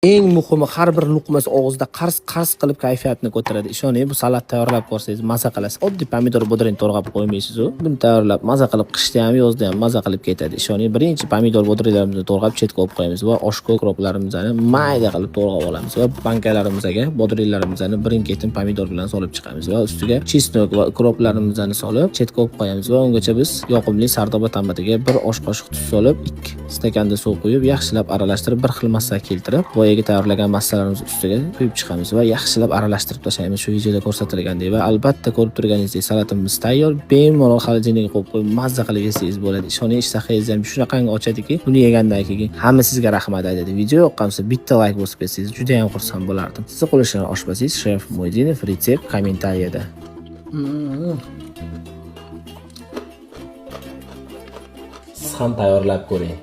Eng muhimi, har bir luqmasi og'izda qars qars qilib kayfiyatni ko'taradi. Ishoning, bu salat tayyorlab ko'rsangiz, maza qilasiz. Oddiy pomidor, bodring to'g'rab qo'ymaysiz-u. Buni tayyorlab maza qilib, qishda ham, yozda ham maza qilib ketadi. Ishoning, birinchi pomidor, bodringlarimizni to'g'rab chetga olib qo'yamiz va oshko ukroplarimizni mayda qilib to'g'rab olamiz va bankalarimizga bodringlarimizni birin-ketin pomidor bilan solib chiqamiz va ustiga чеснок va ukroplarimizni solib chetga olib qo'yamiz. Va ungacha biz yoqimli sardoba tomatiga 1 osh qoshiq tuz solib, 2 stakanda suv quyib, yaxshilab aralashtirib, bir xil massaga keltirib, boyagi tayyorlagan massalarimiz ustiga quyib chiqamiz va yaxshilab aralashtirib tashlaymiz shu videoda ko'rsatilgandek. Va albatta, ko'rib turganingizdek, salatimiz tayyor. Bemalol холодильник ka qo'yib qo'yib, mazza qilib yesangiz bo'ladi. Ishoning, ishtahangizni ham shunaqangi ochadiki, buni yegandan keyin hamma sizga rahmat aytadi. Video yoqqan bo'lsa, bitta layk bosib ketsangiz, juda ham xursand bo'lardim. Sizni qo'lishgan oshpazingiz shef Mo'ydinov. Retsept kommentariyada. Siz ham tayyorlab ko'ring.